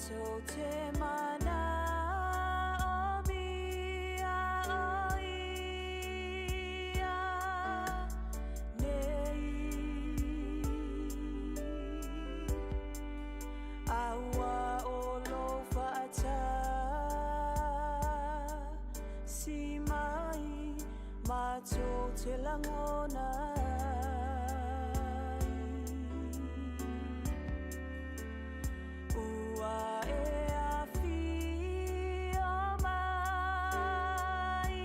Matou te manaomia o ia nei. A ua o lou faatasi mai matou te lagona ai. Ua e afio mai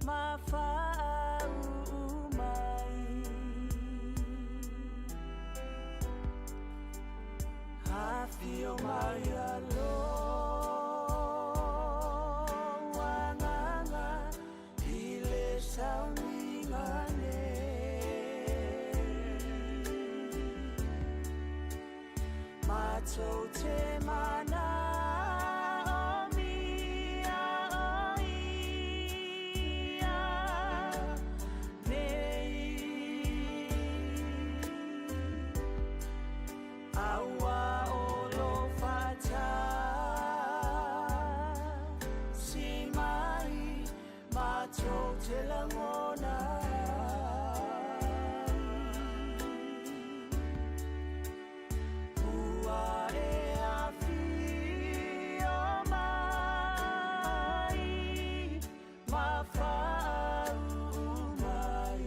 ma faauu mai. Afio mai e lou Agaga i le sauniga nei. Matou te manaomia o ia nei. A ua o lou faatasi mai matou te lagona ai. Ua e afio mai ma faauu mai.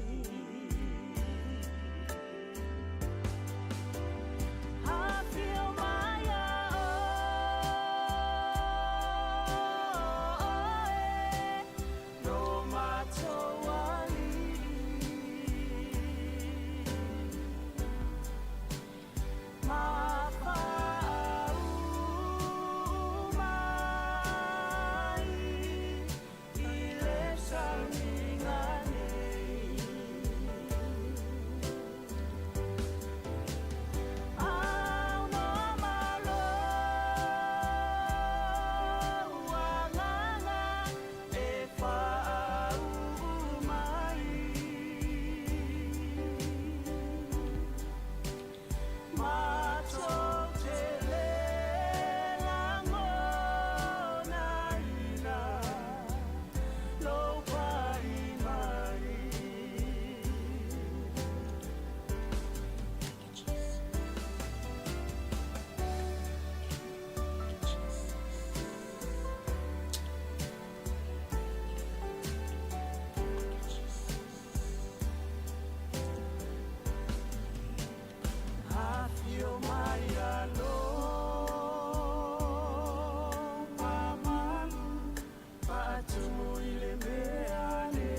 Afio mai oe, lo matou Alii. Ma faauu mai i le sauniga nei. Aunoa ma lou Agaga e faauu mai. Matou te le lagonaina lou pai mai. Thank you, Jesus. Thank you, Jesus. Thank you, Jesus. Afio mai e lou mamalu faatumu i le mea nei.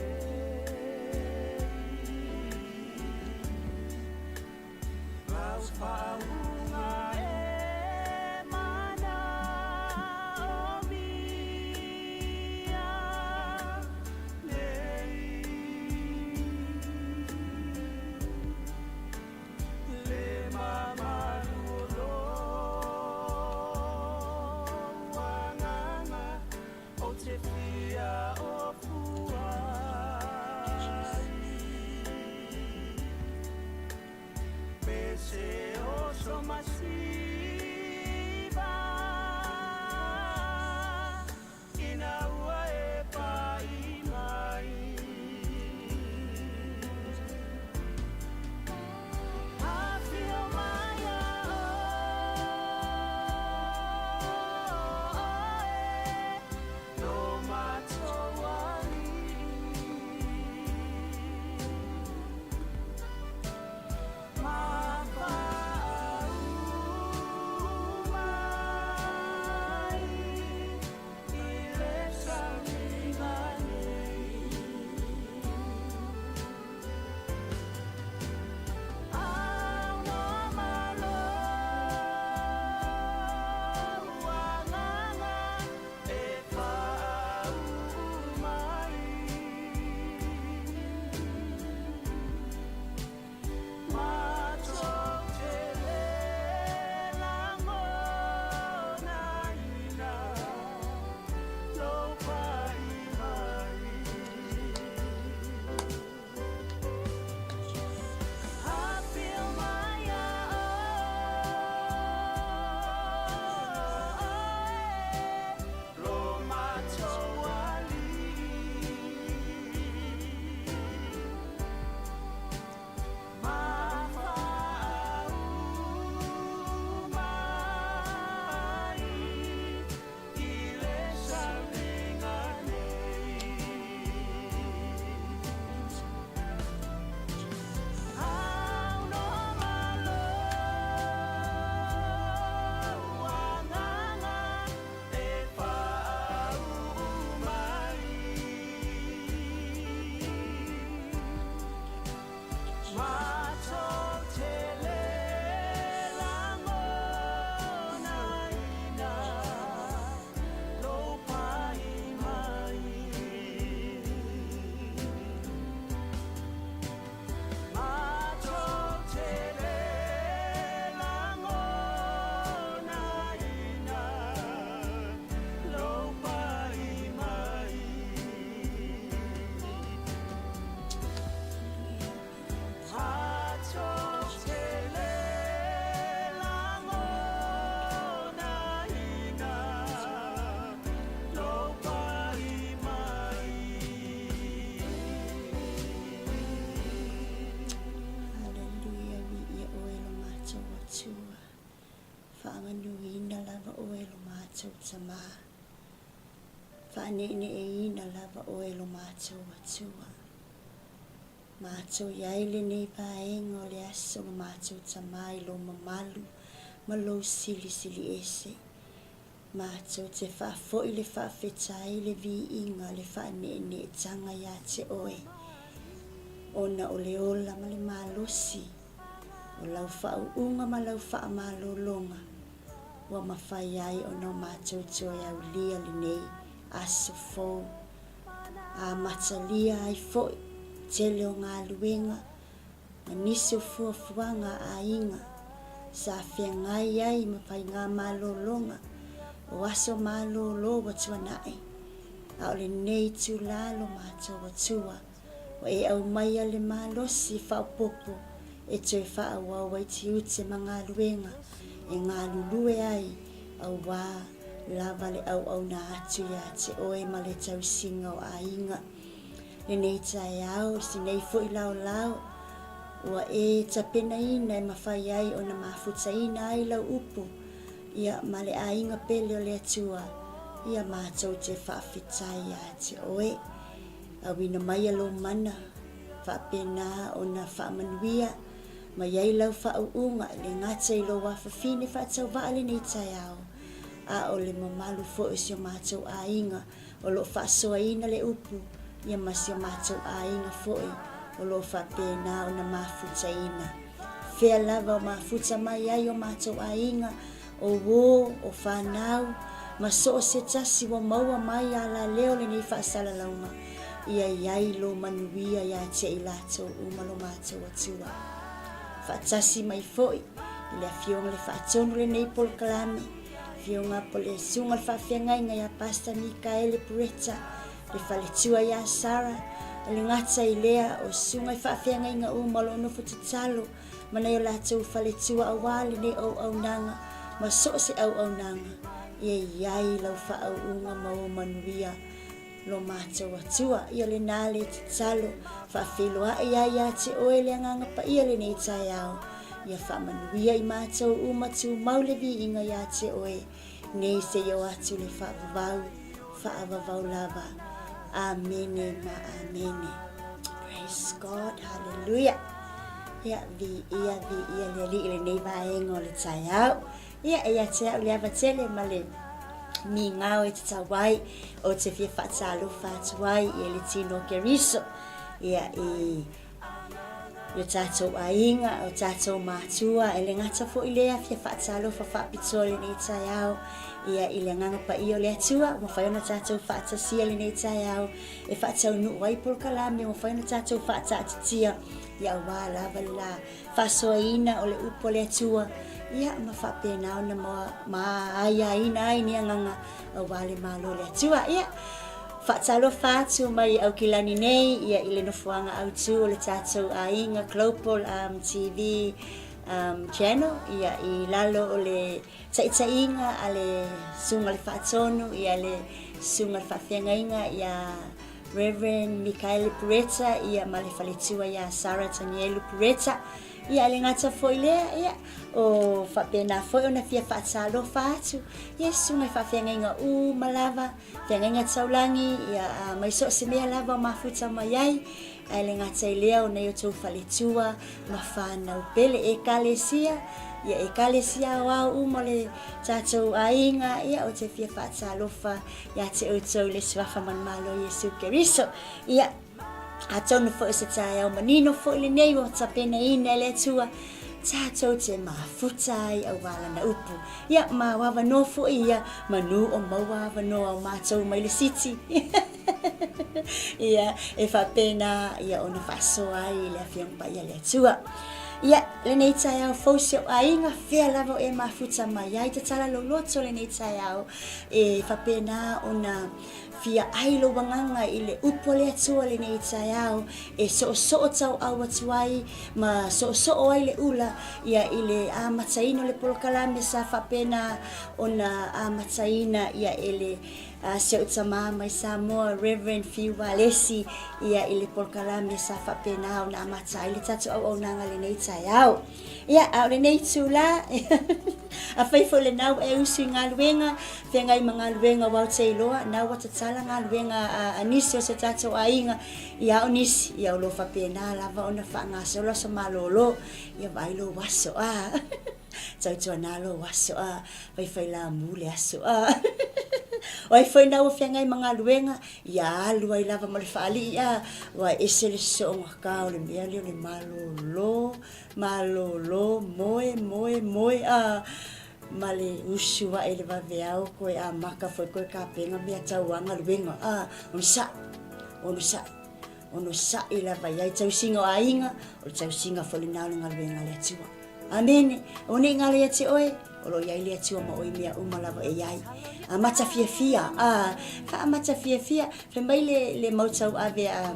Lau faauuga e manaomia nei. Le mamalu o lou Agaga ou te fia ofua ai. Me se oso masiva ina ua e pai mai. Afio mai oe, lo matou Alii. Ma faauu matou Tama. Faaneeneeina lava Oe lo matou Atua. Matou i ai lenei vaega o le aso lo matou Tama i Lou mamalu ma Lou silisili ese. Matou te faafoi le faafetai, le viiga, le faaneeneetaga ia te Oe, ona o le ola ma le malosi o Lau faauuga ma Lau faamalologa ua mafai ai ona o matou toe aulia lenei aso fou, a amatalia ai foi tele o galuega ma nisi o fuafuaga a aiga sa feagai ai ma faigamalologa o aso malolo ua tuanai, a o lenei itula lo matou Atua ua e aumaia le malosi faaopoopo e toe faaauau ai tiute ma galuega e galulue ai auā lava le auauna atu iā te oe ma le tausiga o aiga. Lenei taeao, si nei foi laolao, ua e tapenaina e mafai ai ona mafutaina ai lau upu, ia, ma le aiga pele o le Atua, ia matou te faafetai iā te oe. Auina maia lou mana, faapena ona faamanuia mai ai lau faauuga e le gata i lou afafine faatauvaa lenei taeao, a o le mamalu foi o si o matou aiga o lo o faasoaina le upu, ia ma si o matou aiga foi o lo o faapena ona mafutaina. Fea lava o mafuta mai ai o matou aiga, o uo, o fanau, ma so o se tasi ua maua mai alaleo lenei faasalalauga, ia i ai lou manuia ia te i latou uma lo matou Atua. Faatasi mai foi i le Afioga le Faatonu lenei polokalame, Afioga po le Susuga le Faafeagaiga ia Pastor Mikaele Pureta, le faletua ia Sarah, e le gata i lea o susuga i faafeagaiga uma o lo o nofo tatalo ma nai o latou faletua auā lenei auaunaga ma so o se auaunaga, ia i ai lau faauuga ma ou manuia lo matou Atua. Ia lena le tatalo, faafeiloai ai ia te oe le Agaga Paia lenei taeao, ia faamanuia i matou uma tumau le viiga ia te oe, nei seia o atu le faavavau, faavavau lava. Amene ma amene. Praise God, hallelujah. Ia, viia, viia le Alii i lenei vaega o le taeao. Ia, e ia te au le ava tele ma le migao e tatau ai o te fia faatalofa atu ai i le tino o Keriso, ia, i i o tātou aiga, o tātou mātua, e le gata foi lea fia faatalofa faapitoa i lenei taeao, ia i le agaga paia o le Atua, ua mafai ona tātou faatasia lenei taeao e faataunuu ai polokalame, ua mafai ona tātou faataatitia, ia auā lava le la faasoaina o le upu a le Atua, ia ma faapena ona maaiaina ai ni agaga aua le Malo o le Atua. Ia, faatalofa atu mai Aukilani nei ia i le nofoaga autu o le tatou aiga Global um, TV um, Channel ia i lalo o le taitaiga a le Susuga le Faatonu ia le Susuga le Faafeagaiga ia Reverend Mikaele Pureta ia ma le faletua ia Sarah Tanielu Pureta. Ia e le gata foi lea, ia o faapena foi ona fia faatalofa atu ia susuga i faafeagaiga uma lava, feagaiga taulagi ia mai so o se mea lava o mafuta mai ai, ae le gata i lea o nai o tou faletua ma whanau pele ekalesia, ia ekalesia aoao uma o le tatou aiga, ia o te fia faatalofa ia te outou le Suafa ma le Malo Iesu Keriso. Ia, atonu foi o se taeao manino foi lenei ua tapenaina e le Atua, tatou te mafuta ai auā lana upu. Ia, ma o avanoa foi ia, manu o maua avanoa o matou mai le siti. Ia, e faapena ia ona faasoa ai le Afioga Paia a le Atua. Ia, lenei taeao fou si ou aiga, fea lava o e mafuta mai ai, tatala lou loto lenei taeao, e faapena ona Fia ai lou agaga i le upu a le Atua lenei taeao e soosoo tauau atu ai ma soosoo ai le ula ia i le amataina o le polokalame sa faapena ona amataina ia e le si ou tama mai Samoa Reverend Fiu Valesi ia i le polokalame sa faapena ona amata ai le tatou auaunaga lenei taeao. Ia, a o lenei itulā, afai foi lena ua e usu i galuega, feagai ma galuega ua te iloa, na ua tatala galuega a nisi o se tatou aiga, ia a o nisi, ia o lo o faapena lava ona faagasolo aso malolo, ia vaai lou aso, a. Tautuana lou aso, a. Faifailamu le aso, a. O ai foi na ua feagai ma galuega, ia alu ai lava ma le faalii, a. Ua ese le soogata o le mea lea o le malolo. Malolo, moe, moe, moe, a ma le usu aʻe i le vaveao koe amata foi koe kapena mea tau a galuega, a onosaʻi, onosaʻi, onosaʻi lava iai tausiga o aiga, o le tausiga foi lena o le galuega a le Atua. Amene, aua nei galo ia te oe, o lo o iai le Atua ma oe i mea uma lava e iai. Amata fiafia, a faamata fiafia, fai mai le, le mau tauave a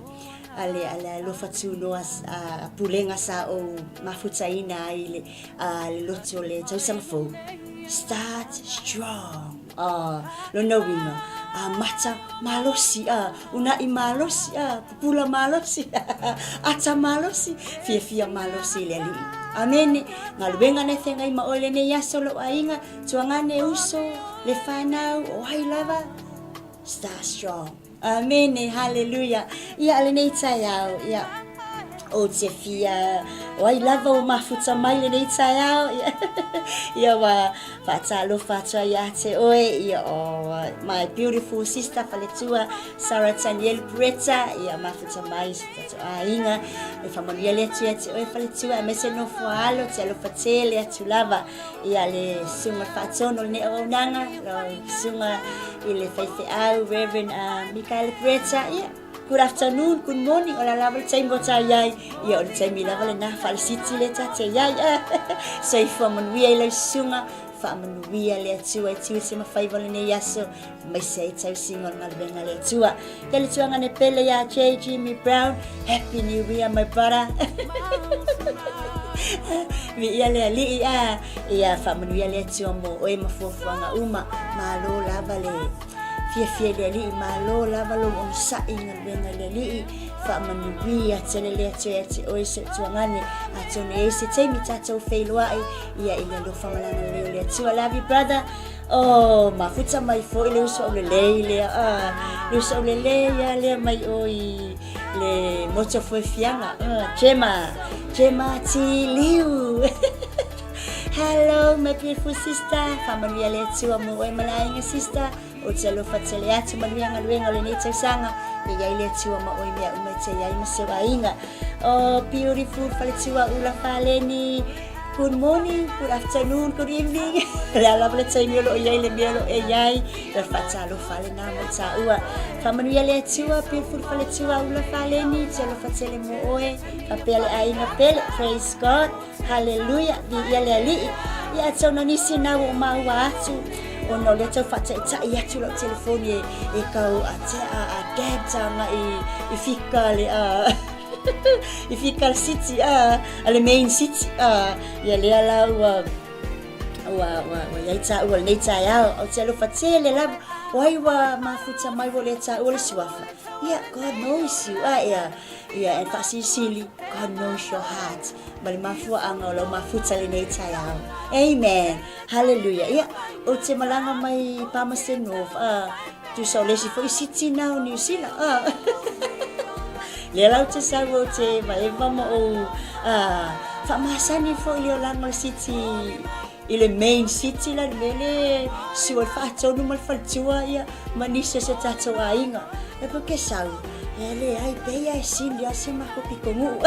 a le a le alofa tunoa a pulega sa ou mafutaina ai le a le loto le tausaga fou. Start strong. A lona uiga, amata malosi, a unaʻi malosi, a pupula malosi, ata malosi, fiafia malosi i le Alii. Amene. Galuega na e feagai ma oe lenei aso lou aiga, tuagane uso, le fanau, o ai lava, start strong. Amene, haleluia. Ia, lenei taeao, ia, ou te fia, o ai lava ua mafuta mai lenei taeao, ia, ia ua faatalofa atu ai ia te oe, ia, o my beautiful sister faletua, Sarah Taniel Bretta, ia, mafuta mai si tatou aiga, e faamanuia le Atua ia te oe faletua, aemaise nofo a alo, te alofa tele atu lava. Ia le susuga faatonu o lenei auaunaga, lau susuga i le faifeau Reverend Mikaele Bretta, ia, good afternoon, good morning, o la lava le taimi o ta iai, ia o le taimi lava lena faalesiti le ta te iai, soifua manuia i lau susuga, faamanuia le Atua i tiute ma faiva o lenei aso, aemaise ai tausiga o le galuega a le Atua. Ia le tuagane pele ia J. Jimmy Brown, Happy New Year my brother. Viia le Alii a, ia faamanuia le Atua mo oe ma fuafuaga uma. Malo lava le fiafia i le Alii, malo lava lou onosai i galuega i le Alii. Faamanuia tele le Atua ia te oe si ou tuagane. Atonu e i ai se taimi tatou feiloai ia i le alofa ma le agalelei o le Atua. Love you brother. Oh, mafuta mai foi le uso aulelei lea. Ah, le uso aulelei a lea mai o i le motu o Fuefiaga. Ah, Gemma, Gemma Tiliu. Hello, my beautiful sister. Faamanuia le Atua mo oe ma le aiga sister. Ou te alofa tele atu manuia galuega o lenei tausaga. E iai le Atua ma oe mea uma e te iai ma seu aiga. Oh, beautiful faletua ula faleni. Good morning, good afternoon, good evening. Le a lava le taimi o loo iai le mea o loo e iai. Le faatalofa lena mo tāua. Faamanuia le Atua, beautiful faletua ula faleni. Te alofa tele mo oe. Faapea le aiga pele. Praise God. Haleluia, viia le Alii. Ia atonu o nisi na ua ou maua atu, ona o lea tau faataitai atu lau telefoni e, e kau a, te, a, a dad agai i fika le a i fika le city a, a le main city a, ia lea la ua ua ua ua iai tāua lenei taeao. Ou te alofa tele lava. O ai ua mafuta mai ua le tāua le suafa. Ia, God knows you. A, ia, Ia, e faasilisili, God knows your heart, ma le mafuaaga o lau mafuta lenei taeao. Amen. Hallelujah. Ia, ou te malaga mai Palmerston North, uh, tusa o le isi foi city na o New Zealand. Lea la ou te sau ou te vaeva ma ou uh, faamasani foi le olaga o le city i le main city la le mea le sua le faatonu ma le faletua ia ma nisi o se tatou aiga. E pei ke sau, e leai, pei a e sili a se makou pitonuu.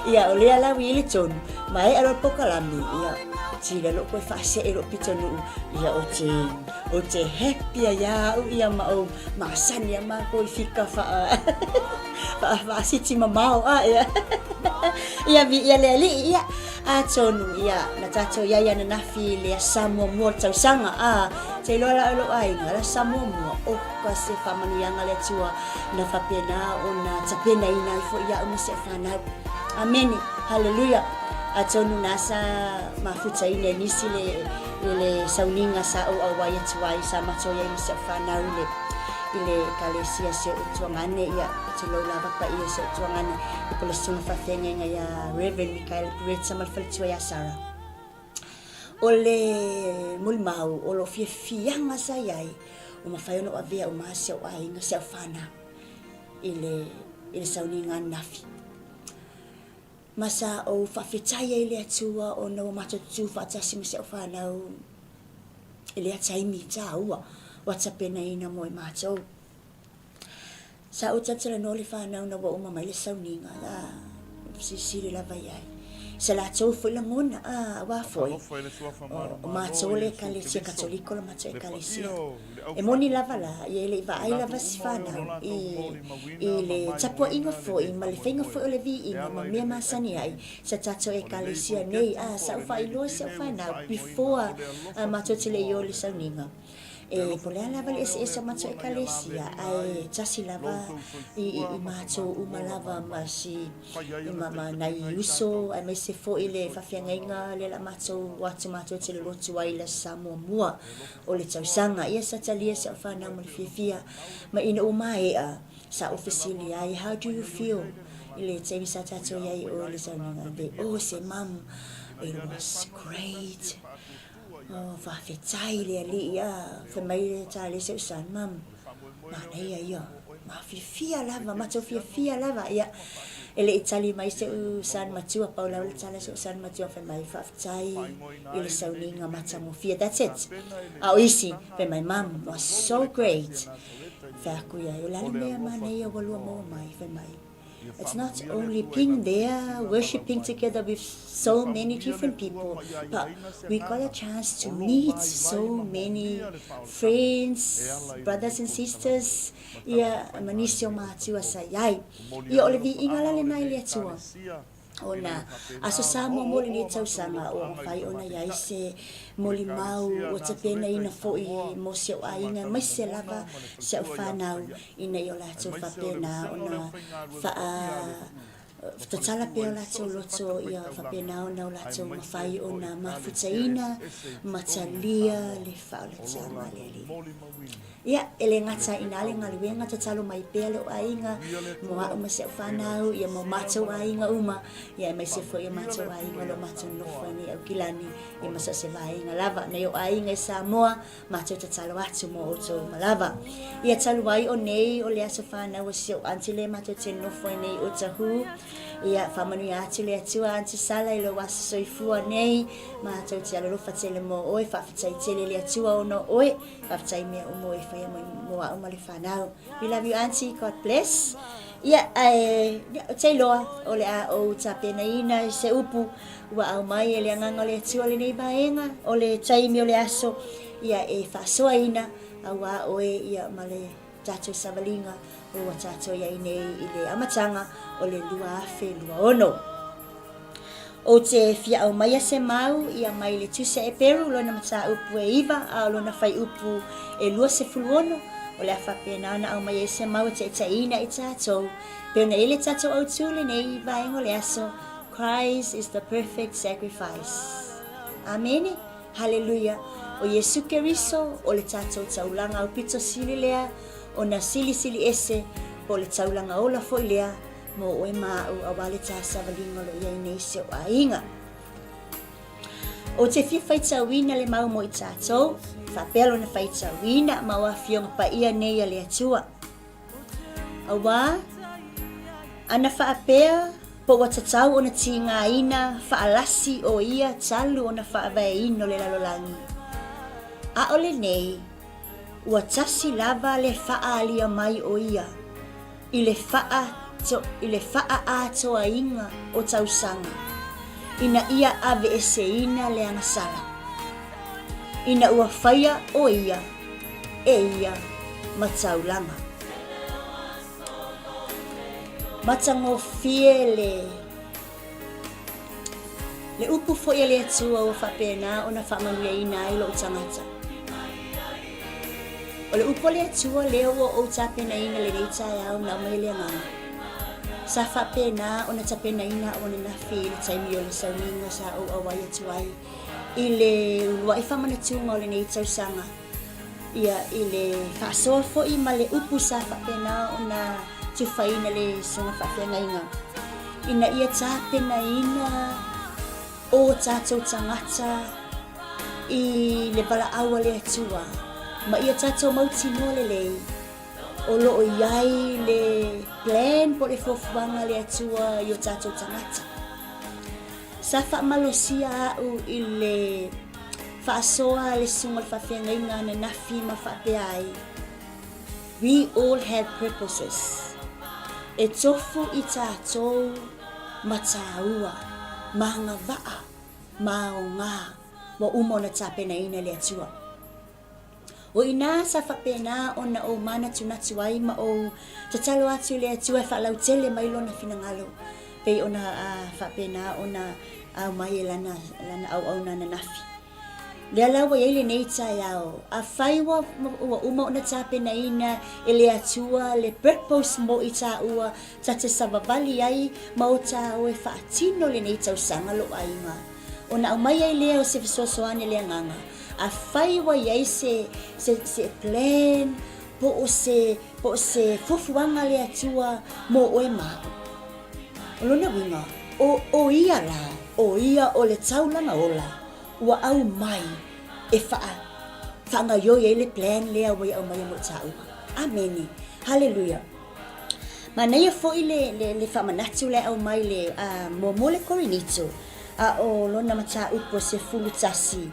Ia, o lea la ua i ai le tonu, maea loa le pokalame, ia, tila loa koe faasee lou pitonuu, ia, ou te, Ou te happy ai a au ia ma ou masani a makou i fika faa faa faasiti mamao a ia. Ia viia le Alii ia. Atonu ia na tatou iai ananafi i le asa muamua o le tausaga a te iloa la o lou aiga le asa muamua oka se faamanuiaga le Atua na faapena ona tapenaina ai foi iaʻu ma si au fanau. Amene. Haleluia. Atonu na sa mafutaina e nisi le i le sauniga sa ou auai atu ai sa matou iai ma si au fanau i le i le ekalesia si o'u tuagane ia tulou lava paia o si o'u tuagane i po le susuga faafeagaiga ia Reverend Mikaele Puretsa ma le faletua ia Sarah. O le molimau o loo fiafiaga sa iai ua mafai ona ou avea uma si o'u aiga si au fanau i le i le sauniga ananafi. Ma sa ou faafetai ai i le Atua ona ua matou tutū faatasi ma si au fanau i lea taimi taua ua tapenaina mo i matou. Sa ou talatalanoa i le fanau ina ua uma mai le sauniga, a silisili lava i ai se latou foi lagona, a aua foi o matou o le Ekalesia Katoliko le matou Ekalesia. E moni lava la, ia e le i vaai lava si fanau i i le tapuaiga foi ma le faiga foi o le viiga ma mea masani ai sa tatou Ekalesia nei, a sa ou faailoa si au fanau before matou te le i o i le sauniga. E po o le a lava le eseese o matou Ekalesia, ae tasi lava i matou uma lava ma si ma ma nai uso aemaise foi le faafeagaiga lea la matou o atu matou te lolotu ai i le Aso Sa muamua o le tausaga. Ia sa talia si au fanau ma le fiafia ma ina ua maea sa ou fesili ai, how do you feel i le taimi sa tatou i ai o le sauniga? They all say, mum, it was great. Oh, faafetai i le Alii, a fai mai le tale si au son, mum, manaia ia, mafiafia lava, matou fiafia lava. Ia, e le i tali mai si au son matua, pau lava le tala a si au son matua, fai mai, faafetai i le sauniga matagofie, that's it. A o isi, fai mai, mum, was so great. Fai aku ia, o le a le mea manaia ua lua maua mai, fai mai, It's not only being there worshipping together with so many different people, but we got a chance to meet so many friends, brothers and sisters, ia, ma nisi o matua sa i ai. Ia, o le viiga la lena i le Atua. Ona aso Samoa mo lenei tausaga ua mafai ona i ai se molimau ua tapenaina foi mo si ou aiga aemaise lava si au fanau ina ia o latou faapena ona faa tatala pea o latou loto ia faapena ona o latou mafai ona mafutaina ma talia le faaolataga a le Alii. Ia, e le gata i ina le galuega, tatalo mai pea lou aiga mo au ma si au fanau, ia mo matou aiga uma, ia aemaise foi o matou aiga o lo matou nofo ai nei Aukilani, ia ma so o se vaega lava. Nei ou aiga i Samoa, matou tatalo atu mo outou uma lava. Ia talu ai o nei o le aso fanau o si ou aunty lea matou te nofo ai nei i Otahuhu, ia faamanuia atu le Atua Aunty Sala i lou aso soifua nei, matou te alolofa tele mo oe, faafetai tele le Atua ona o oe. Faafetai mea uma e faia mai mo au ma le fanau. We love you auntie, God bless. Ia, ae, ou te iloa, o le a ou tapenaina i se upu ua aumai e le Agaga o le Atua lenei vaega, o le taimi o le aso, ia e faasoaina auā oe ia ma le tatou savaliga o ua tatou i ai nei i le amataga o le 2026. Ou te fia aumaia se mau ia mai le Tusi a Eperu lona mataupu e iva a o lona faiupu e 26, o le a faapena ona aumai ai se mau e taitaiina i tatou, pei ona i ai le tatou autū lenei vaega o le aso, Christ is the perfect sacrifice. Amene. Haleluia! O Iesu Keriso o le tatou taulaga aupito sili lea ona silisili ese, po o le taulaga ola foi lea mo oe ma au aua le ta savaliga o lo o i ai nei si ou aiga. Ou te fia faitauina le mau mo i tatou, faapea lona faitauina ma o afioga paia nei a le Atua. Auā, ana faapea po ua tatau ona tigaina faalasi o ia talu ona faavaeina o le lalolagi. A o lenei, ua tasi lava le faaalia mai o ia i le faa i le faaatoaina o tausaga ina ia aveeseina le agasala. Ina ua faia o ia. e ia ma taulaga. Matagofie le Le upu foi a le Atua ua faapena ona faamanuiaina ai lou tagata. O le upu a le Atua lea ua ou tapenaina lenei taeao na aumai e le Agaga. Sa faapena ona tapenaina au ananafi i le taimi o le sauniga sa ou auai atu ai i le uluai faamanatuga o lenei tausaga, ia, i le faasoa foi ma le upu sa faapena ona tufaina le susuga faafeagaiga ina ia tapenaina o tatou tagata i le valaau a le Atua ma ia tatou mautinoa lelei o lo o i ai le plan po o le fuafuaga a le Atua i o tatou tagata. Sa faamalosia au i le faasoa a le susuga o le faafeagaiga ananafi ma faapea ai, We all have purposes. E tofu i tātou ma tāua, ma agavaa, ma aoga, ua uma ona tapenaina e le Atua. O i inā sa faapena ona ou manatunatu ai ma ou tatalo atu i le Atua e faalautele mai Lona finagalo, pei ona faapena ona aumai e Lana, Lana auauna ananafi. Lea la ua i ai lenei taeao, afai ua, ua uma ona tapenaina e le Atua le purpose mo i tāua ta te savavali ai ma o tāua e faatino lenei tausaga lou aiga, ona aumai ai lea o se fesoasoani a le Agaga, Afai ua i ai se, se, se plan po o se, po o se fuafuaga a le Atua mo oe ma aʻu. O lona uiga, o, o ia lā, o ia o le taulaga ola ua aumai e faa, faagaioi ai le plan lea ua ia aumaia mo i tāua. Amene. Haleluia. Manaia foi le, le, le faamanatu la e aumai le uh, muamua le Korinito, a o lona mataupu 11,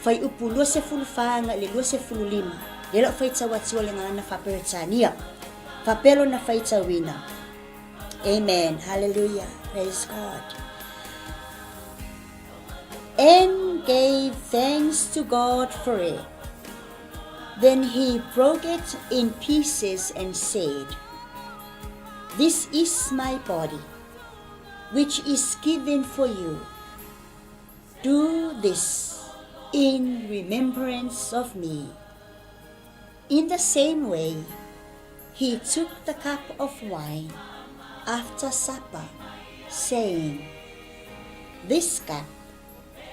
fuaiupu 24 agai i le 25, lea la o faitau atu le gagana faa-Peretania. Faapea lona faitauina. Amen. Hallelujah. Praise God. And gave thanks to God for it. Then he broke it in pieces and said, This is my body, which is given for you. Do this in remembrance of me. In the same way, he took the cup of wine after supper, saying, This cup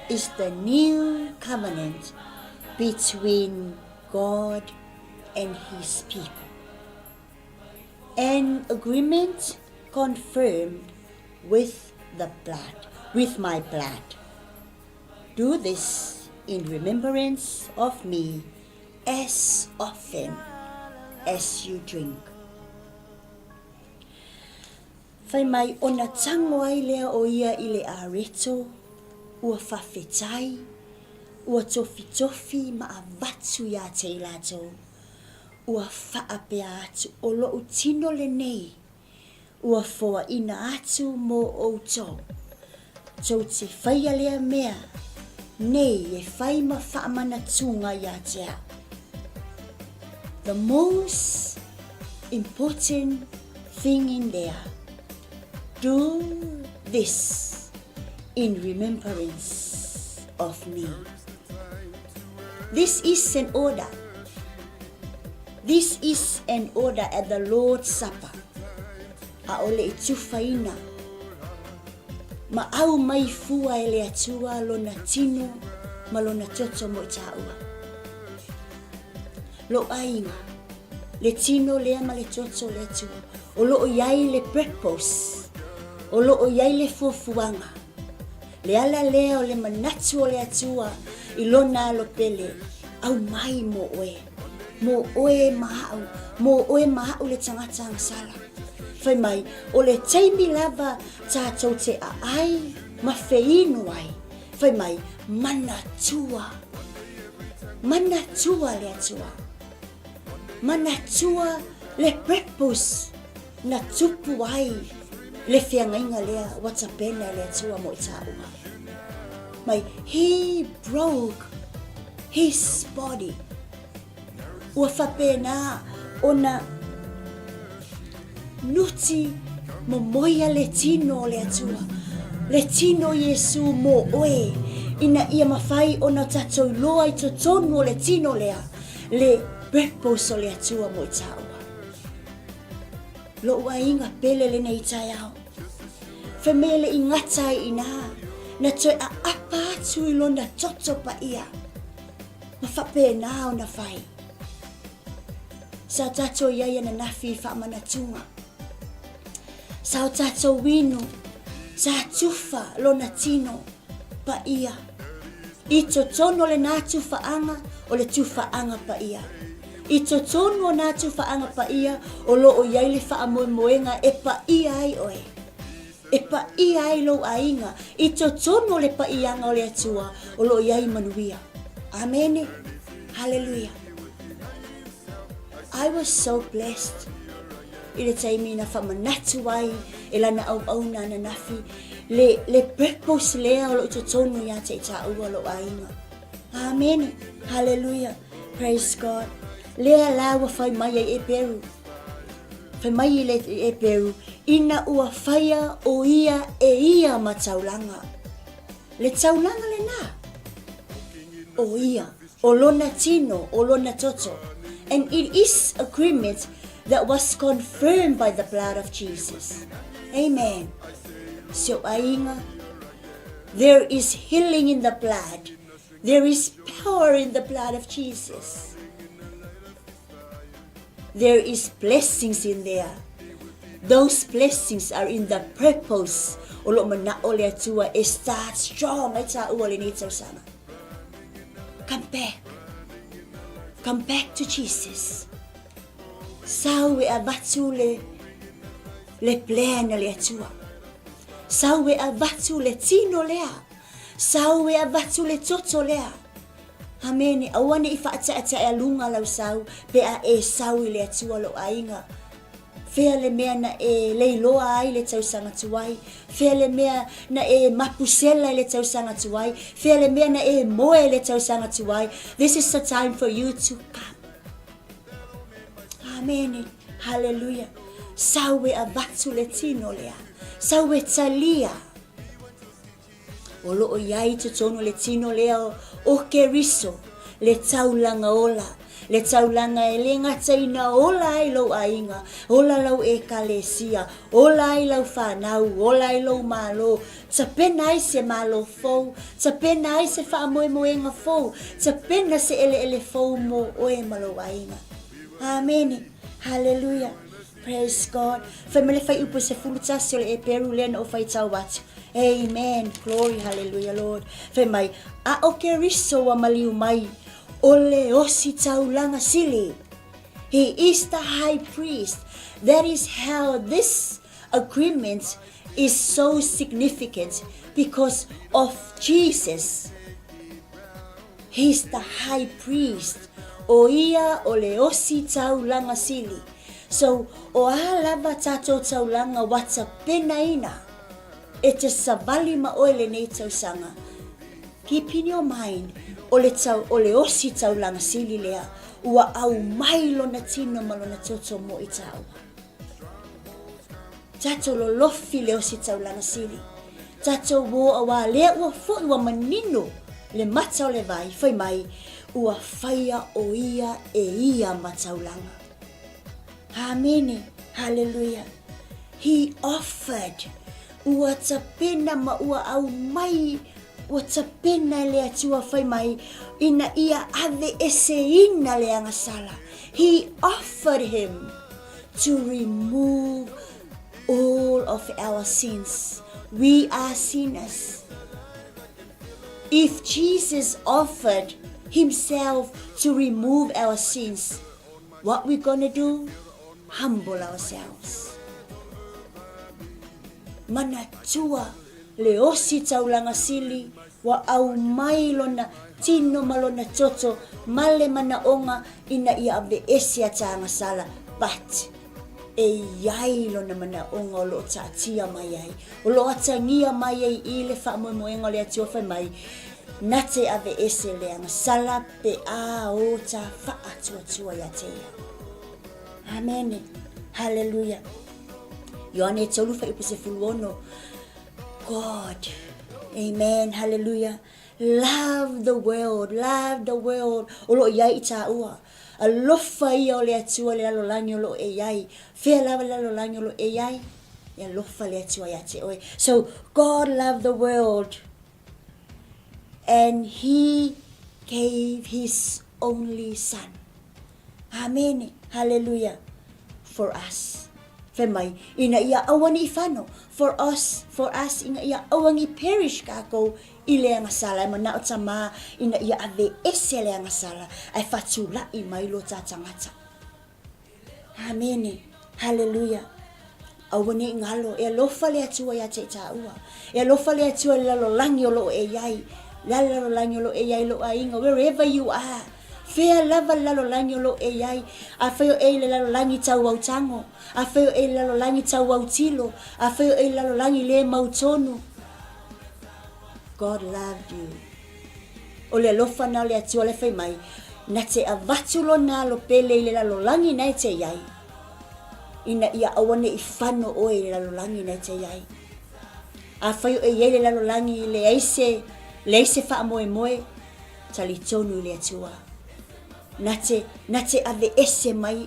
is the new covenant between God and his people. An agreement confirmed with the blood, with my blood. Do this in remembrance of me as often as you drink. Fai mai ona tango ai lea o ia i le areto, ua faafetai, ua tofitofi ma avatu iā te i latou, ua faapea atu, O loʻu tino lenei, ua foaina atu mo outou. Tou te whaia lea mea nei e whai ma whaamanatūnga iā te au. The most important thing in there, do this in remembrance of me. This is an order. This is an order at the Lord's Supper. ʻAʻole i tufaina ma aumai fua e le Atua lona tino ma lona toto mo i tāua. Lou aiga, le tino lea ma le toto o le Atua, o loo i ai le purpose, o loo i ai le fuafuaga, le ala lea o le manatu o le Atua i lona alo pele, aumai mo oe, mo oe ma au, mo oe ma au le tagata agasala. Fai mai, o le taimi lava tātou te aai ma feinu ai, fai mai, manatua, manatua le Atua, manatua le purpose na tupu ai le feagaiga lea ua tapena e le Atua mo i tāua. Mai, he broke his body. Ua faapena ona nuti momoia le tino o le Atua, le tino o Iesu mo oe, ina ia mafai ona tatou iloa i totonu o le tino lea, le purpose o le Atua mo i tāua. Lou aiga pele lenei taeao. Fai mai e le i gata ai i inā, na toe aapa atu i lona toto paia, ma faapena ona fai. Sa tatou i ai ananafi i faamanatuga. Sa o tatou inu, sa tufa lona tino paia. I totonu o lenā tufaaga, o le tufaaga paia. I totonu o nā tufaaga paia, o lo o i ai le faamoemoega e paia ai oe. E paia ai lou aiga i totonu o le paiaga o le Atua o lo o i ai manuia. Amene. Haleluia. I was so blessed i le taimi na faamanatu ai e lana auauna ananafi le, le purpose lea o lo o i totonu ia te i tāua lou aiga. Amene. Haleluia. Praise God. Lea la ua fai mai ai Eperu. Fai mai i le Eperu, ina ua faia o ia e ia ma taulaga. Le taulaga lenā, o ia, o lona tino, o lona toto. And it is agreement that was confirmed by the blood of Jesus. Amen. Si ou aiga, there is healing in the blood. There is power in the blood of Jesus. There is blessings in there. Those blessings are in the purpose o lo o mana'o le Atua e start strong ai tāua lenei tausaga. Come back. Come back to Jesus. Sau e avatu le, le plan a le Atua. Sau e avatu le tino lea. Sau e avatu le toto lea. Amene, aua ne i faataetaealuga lau sau pe a e sau i le Atua lou aiga. Fea le mea na e leiloa ai le tausaga tuai? Fea le mea na e mapusela i le tausaga tuai? Fea le mea na e moe i le tausaga tuai? This is the time for you to come. Amene. Hallelujah. Sau e avatu le tino lea. Sau e talia. O lo o i ai i totonu le tino lea o Keriso, le taulaga ola, le taulaga e le gata ina ola ai lou aiga, ola lau Ekalesia, ola ai lau fanau, ola ai lou Malo, tapena ai se Malo fou, tapena ai se faamoemoega fou, tapena se eleele fou mo oe ma lou aiga. Amene. Haleluia. Praise God. Fai mai le fuaiupu 11 o le Eperu lea na ou faitau atu. Amen. Glory, hallelujah, Lord. Fai mai, a o Keriso ua maliu mai, o le ositaulaga sili. He is the high priest. That is how this agreement is so significant because of Jesus. He's the high priest. O ia o le ositaulaga sili. So, o a lava tatou taulaga ua tapenaina e te savali ma oe lenei tausaga, keep in your mind, o le tau, o le ositaulaga sili lea ua aumai lona tino ma lona toto mo i tāua. Tatou lolofi le ositaulaga sili. Tatou o auā lea ua foi ua manino le mata o le vai, fai mai, ua faia o ia e ia ma taulaga. Amene. Haleluia. He offered. Ua tapena ma ua aumai, ua tapena e le Atua fai mai, ina ia aveeseina le agasala. He offered him to remove all of our sins. We are sinners. If Jesus offered himself to remove our sins, what we gonna do? Humble ourselves. Manatua le ositaulaga sili ua aumai lona tino ma lona toto ma le manaoga ina ia aveese atagasala, but e i ai lona manaoga o lo o taatia mai ai, o lo o atagia mai ai i le faamoemoega o le Atua fai mai, Na te aveese le agasala pe a o ta faatuatua ia te ia. Amene. Haleluia. Ioane 3 fuaiupu 16. God. Amen. Haleluia. Love the world, love the world. O lo o i ai i tāua. Alofa ia o le Atua i le lalolagi o lo o e i ai. Fea lava le lalolagi o lo o e i ai? E alofa le Atua ia te oe. So, God loved the world and He gave His only Son. Amene. Haleluia. For us. Fai mai, ina ia aua ne i whano. For us, for us, ina ia aua ne i perish kākou i le agasala. E manao tamā, ina ia aveese le agasala, ae faatula'i mai lo ta tagata. Amene. Haleluia. Aua ne i galo, e alofa le Atua iā te i tāua. E alofa le Atua i le lalolagi o loo e i ai. Le lalolagi o loo e i ai lou aiga, wherever you are. Fea lava le lalolagi o loo e i ai. Afai o e i le lalolagi tau autago, afai o e i le lalolagi tau autilo, afai o e i le lalolagi le mautonu. God loved you. O le alofa na o le Atua le fai mai, na te avatu lona alo pele i le lalolagi na e te i ai, ina ia aua ne i fano oe i le lalolagi na e te i ai. Afai o e i ai le lalolagi i leai se, leai se faamoemoe, talitonu i le Atua. Na te, na te aveese mai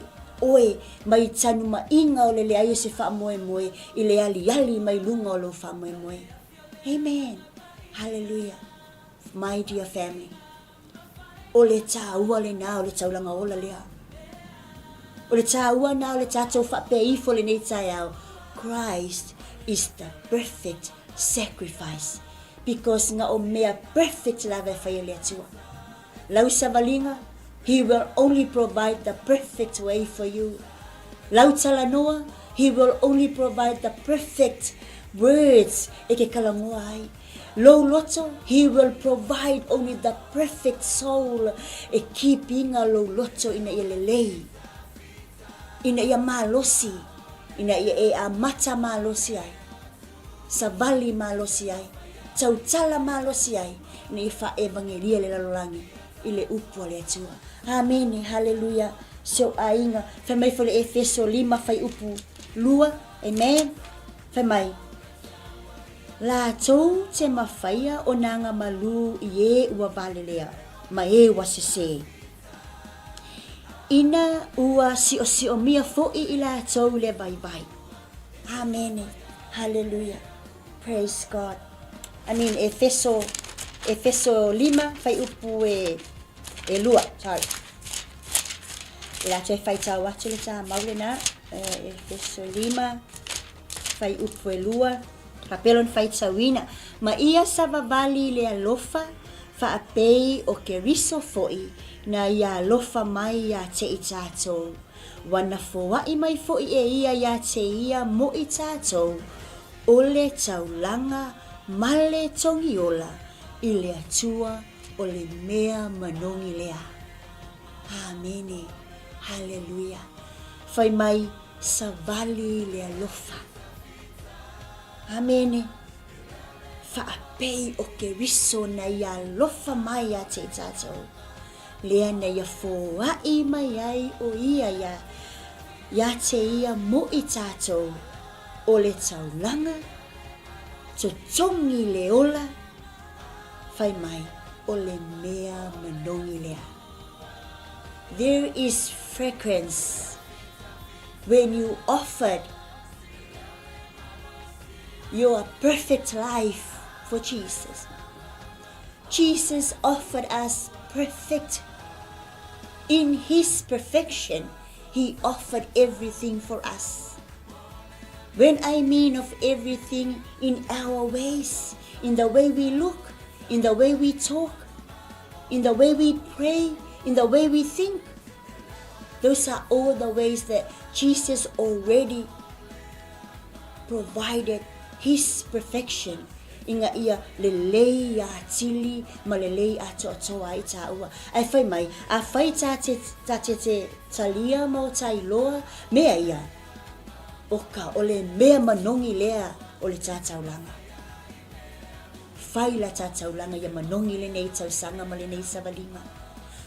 oe mai tanumaʻiga o le leai o se faamoemoe i le aliali mai luga o lou faamoemoe. Amen. Hallelujah. My dear family. O le tāua lenā o le taulaga ola lea. O le tāua nā o le tātou faapea ifo lenei taeao. Christ is the perfect sacrifice. Because nga o mea perfect lava e fai e le Atua. Lau savaliga, He will only provide the perfect way for you. Lau talanoa, He will only provide the perfect words e ke kalagoa ai. Lou loto, He will provide only the perfect soul e keep iga lou loto ina ia lelei, ina ia malosi, ina ia e amata malosi ai. Savali malosi ai, tautala malosi ai, ina ia faaevagelia le lalolagi i le upu a le Atua. Amene, haleluia, si ou aiga, fai mai foi le Efeso 5 fuaiupu 2, amen, fai mai, Latou te mafaia o nā nga malū i e ua valelea, ma e ua sesē. Ina ua siosiomia foʻi i latou le vaivai. Amene. Haleluia. Praise God. I mean, Efeso, Efeso 5, fuaiupu e, e lua. Sorry. E la toe faitau atu le tāmau lenā. Efeso 5, fuaiupu e lua. Faapea lona faitauina. Ma ia savavali i le alofa, faapei o Keriso foʻi, na ia alofa mai iā te i tātou. Ua nafoaʻi mai foʻi e ia iā te ia moʻi tātou o le taulaga ma le togiola i le Atua o le mea manogi lea. Amene. Haleluia. Fai mai, savali le alofa. Amene. Faapei o Keriso na ia alofa mai iā te tātou. Lea na ia foaʻi mai ai ʻo ia iā, iā te ia moʻi tātou o le taulaga, totogi le ola, fai mai o le mea manogi lea. There is fragrance when you offered your perfect life for Jesus. Jesus offered us perfect. In his perfection, he offered everything for us. When I mean of everything in our ways, in the way we look, in the way we talk, in the way we pray, in the way we think, those are all the ways that Jesus already provided his perfection ina ia lelei atili ma lelei atoatoa ai tāua. Ae fai mai, afai tā te, tā te te talia ma o tā iloa, mea ia, o ka, o le mea manogi lea o le tā taulaga. Fai la tā taulaga ia manogi lenei tausaga ma lenei savaliga.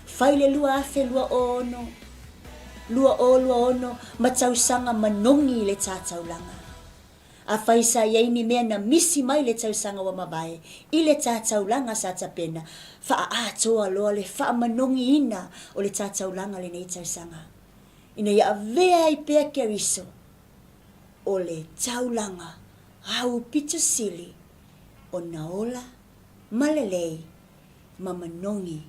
Fai le 2026, 2026 ma tausaga manogi i le tā taulaga. Afai sa i ai ni mea na misi mai le tausaga ua mavae i le tā taulaga sa tapena, faaatoa loa le faamanogiina o le tā taulaga lenei tausaga, ina ia avea ai pea Keriso o le taulaga aupito sili ona ola ma lelei ma manogi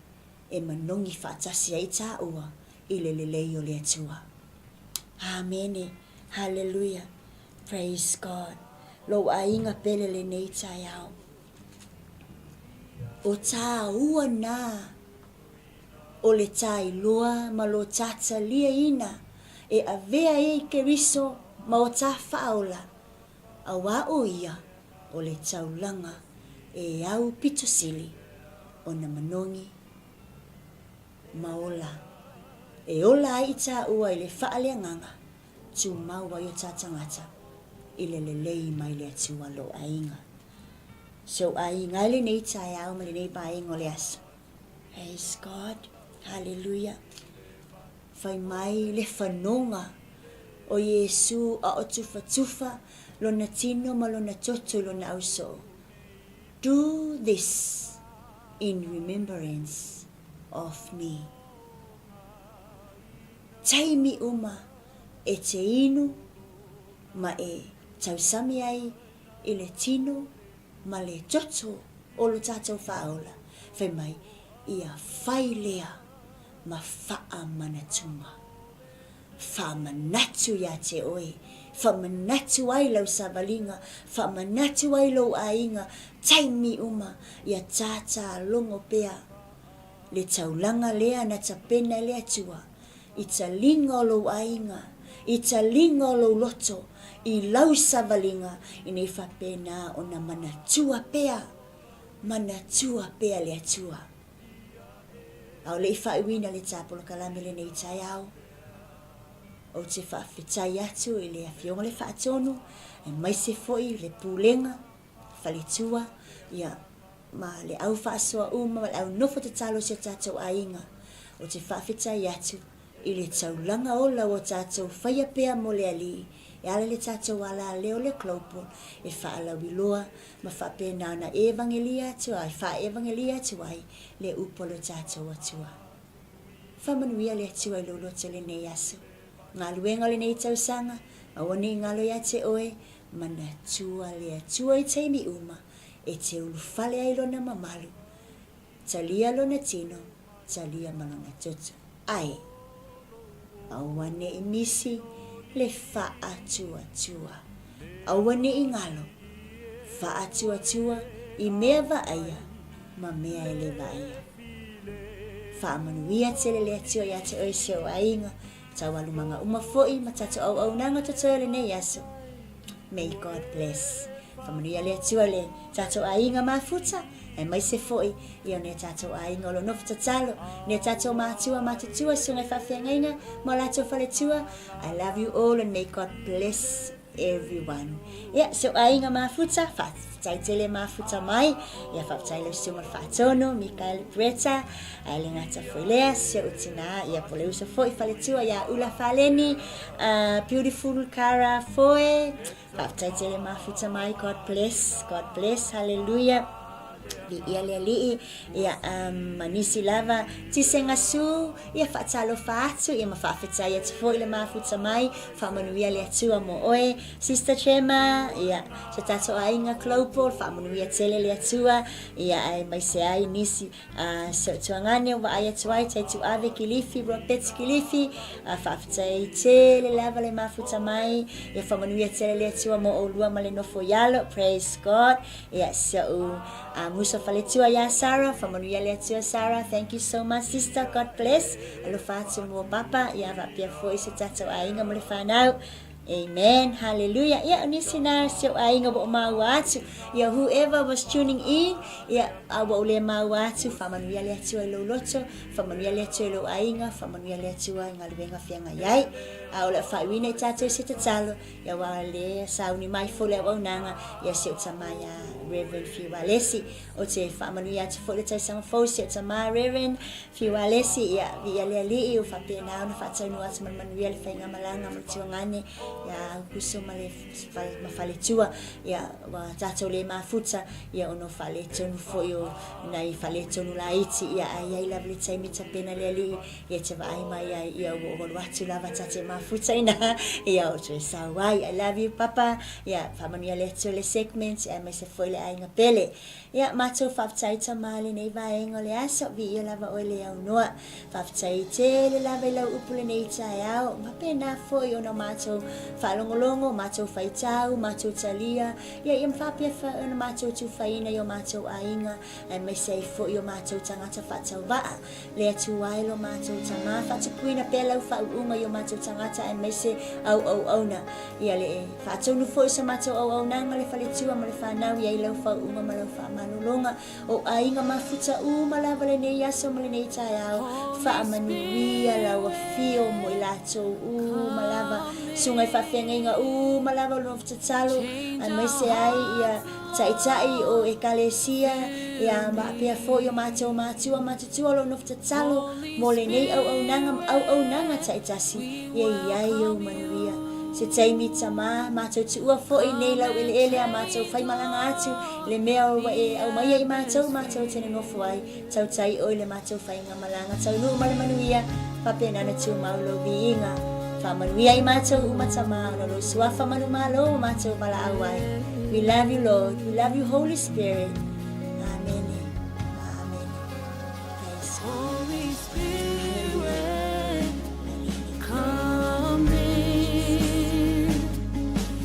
e manogi faatasi ai tāua i le lelei o le Atua. Amene. Haleluia. Praise God. Lou aiga pele lenei taeao. O tāua nā o le tāiloa ma lo tātaliaina e avea ai Keriso ma o tā whaaola, auā o ia o le taulaga e au pito sili ona manogi ma ola e ola ai i tāua i le faaleagaga tumau ai o tā tagata i le lelei mai le Atua lou aiga. Si ou aiga ai lenei taeao ma lenei vaega o le aso. Praise God. Hallelujah. Fai mai le fanoga o Iesu a o tufatufa lona tino ma lona toto i lona ausoo. Do this in remembrance of me. Taimi uma e te inu ma e tausami ai i le tino ma le toto o lo tatou faaola, fai mai, ia fai lea ma faamanatuga. Faamanatu iā te oe, faamanatu ai lau savaliga, faamanatu ai lou aiga, taimi uma ia tātā logo pea le taulaga lea na tapena e le Atua i taliga o lou aiga, i taliga o lou loto, i lau savaliga, ina i faapena ona manatua pea, manatua pea le Atua. A o le i faaiuina le tā polokalame lenei taeao, ou te faafetai atu i le Afioga le Faatonu, aemaise foi le Pulega, Faletua, ia, ma le au faasoa uma ma le au nofo tatalo o si o tatou aiga. Ou te faafetai atu i le taulaga ola ua tatou faia pea mo le Alii e ala i le tatou alaleo le Global e faalauiloa ma faapena ona evagelia atu ai, faaevagelia atu ai le upu a lo tatou Atua. Faamanuia le Atua i lou loto i lenei aso. Galuega o lenei tausaga, aua ne i galo ia te oe, manatua le Atua i taimi uma e te ulufale ai lona mamalu, talia lona tino, talia ma lona toto. Ae, aua ne i misi le faatuatua. Aua ne i ngalo, faatuatua i mea vaaia ma mea e le vaaia. Faamanuia tele le Atua ia te oe si ou aiga, taualumaga uma foi ma tatou auaunaga totoe o lenei aso. May God bless. Faamanuia le Atua i le tatou aiga mafuta, aemaise foi ia o nai tatou aiga o lo nofo tatalo, nai tatou matua matutua, susuga i faafeagaiga ma o latou faletua. I love you all and may God bless everyone. Ia, si ou aiga mafuta, faafetai tele mafuta mai. Ia, faafetai lau susuga i le Faatonu, Mikael Bretta, ae le gata foi lea, si ou tinā, ia, po le uso foi faletua ia Ula Faleni, beautiful Cara Foe, faafetai tele mafuta mai, God bless, God bless, hallelujah. Viia le Alii, ia, ma nisi lava, Tisega Su, ia faatalofa atu, ia ma faafetai atu foi le mafuta mai, faamanuia le Atua mo oe, Sister Gemma, ia, so tatou aiga Global, faamanuia tele le Atua, ia, aemaise ai nisi, A si ou tuagane ua vaai atu ai, Taituave Kilifi, Robert Kilifi, a faafetai tele lava le mafuta mai, ia faamanuia tele le Atua mo oulua ma le nofo i alo, praise God. Ia si ou muso faletua ia Sarah, faamanuia le Atua Sarah, thank you so much sister, God bless. Alofa atu mo papa, ia faapea foi si o tatou aiga ma le fanau. Amen. Hallelujah. Ia, o nisi na si ou aiga ua ou maua atu. Ia, whoever was tuning in, ia, a ua ou le maua atu, faamanuia le Atua i lou loto, faamanuia le Atua i lou aiga, faamanuia le Atua i galuega feagai ai. A o le a faaiuina i tatou i se tatalo, ia aua le sauni mai foi le auaunaga, ia si ou tama ia Reverend Fiu Alesi. Ou te faamanuia atu foi le tausaga fou i si ou tama Reverend Fiu Alesi, ia, viia le Alii, ua faapena ona faataunuu atu ma le manuia le faigamalaga ma le tuagane ia Aukuso ma le ma faletua, ia, ua tatou le mafuta, ia, ona o faaletonu foi o nai faaletonu laiti, ia, ae i ai lava le taimi tapena le Alii, ia, e te vaai mai ai, ia, ua ou alu atu lava ta te mafuta ina, ia, o toe sau ai. I love you, Papa. Ia, faamanuia le Atua i le segment, aemaise foi le aiga pele. Ia, matou faafetai tama i lenei vaega o le aso, viia lava oe le aunoa. Faafetai tele lava i lau upu lenei taeao, ma faapena foi ona matou faalogologo, matou faitau, matou talia, ia ia ma faapea foi ona matou tufaina i o matou aiga, aemaise ai foi o matou tagata faatauvaa. Le Atua e lo matou tama, faatupuina pea lau faauuga i o matou tagata aemaise au auauna. Ia le faatonu foi so matou auaunaga le faletua ma le fanau i ai lau faauuga ma lau faamalologa. O aiga mafuta uma lava lenei aso ma lenei taeao, faamanuia lau afio mo i latou uma lava, susuga i faafeagaiga uma lava o le nofo tatalo, aemaise ai ia Taitai o Ekalesia, ia faapea foi o matou matua matutua o lo o nofo tatalo mo lenei auaunaga ma auaunaga taitasi, ia i ai ou manuia. Se taimi tama, matou tuua foi nei laueleele a matou faimalaga atu i le mea ua e aumaia i matou, matou te nonofo ai, tautai oe i le matou faigamalaga taunuu ma le manuia, faapena ona tumau lou viiga. Faamanuia i matou uma tama ona lou suafa manumalo ua matou valaau ai. We love you Lord, we love you Holy Spirit. Amene ma amene. Praise God. Holy Spirit, come in.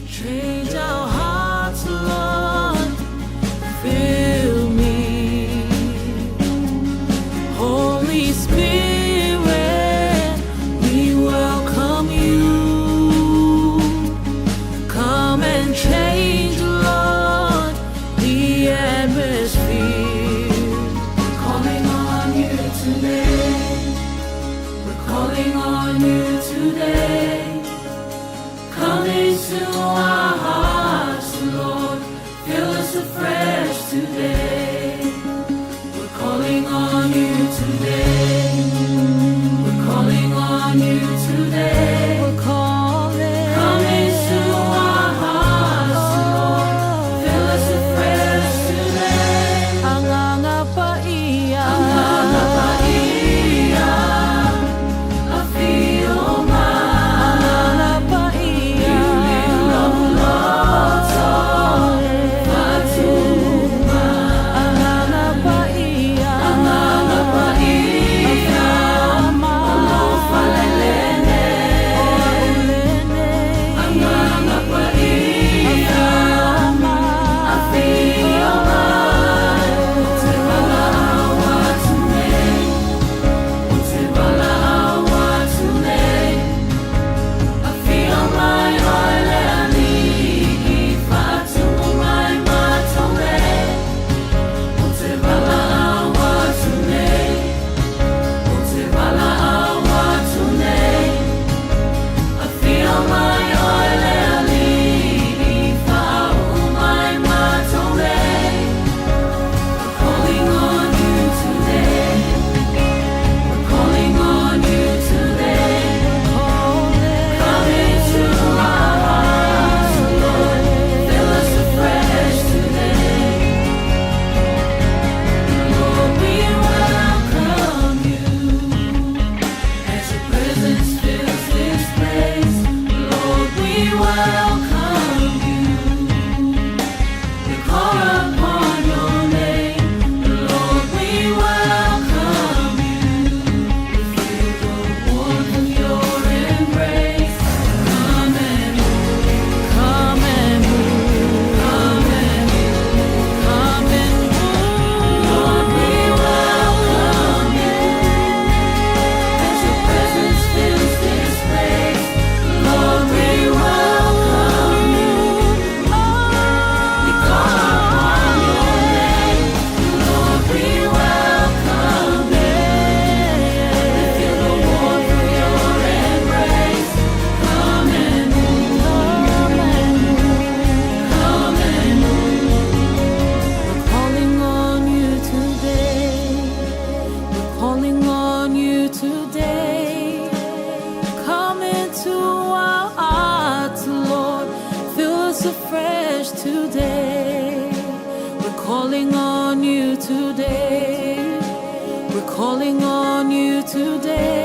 Change our hearts, Lord. Fill me. Holy Spirit, we welcome you. Come and change, Lord, the atmosphere. Calling on you today. We're calling on you today. Come into our hearts, Lord. Fill us afresh today. We're calling on you today. We're calling on you today. We're calling. Come into our hearts, Lord. Fill us afresh today. Agaga Paia. Agaga Paia, afio mai. Agaga Paia. calling on you today. We're calling on you today.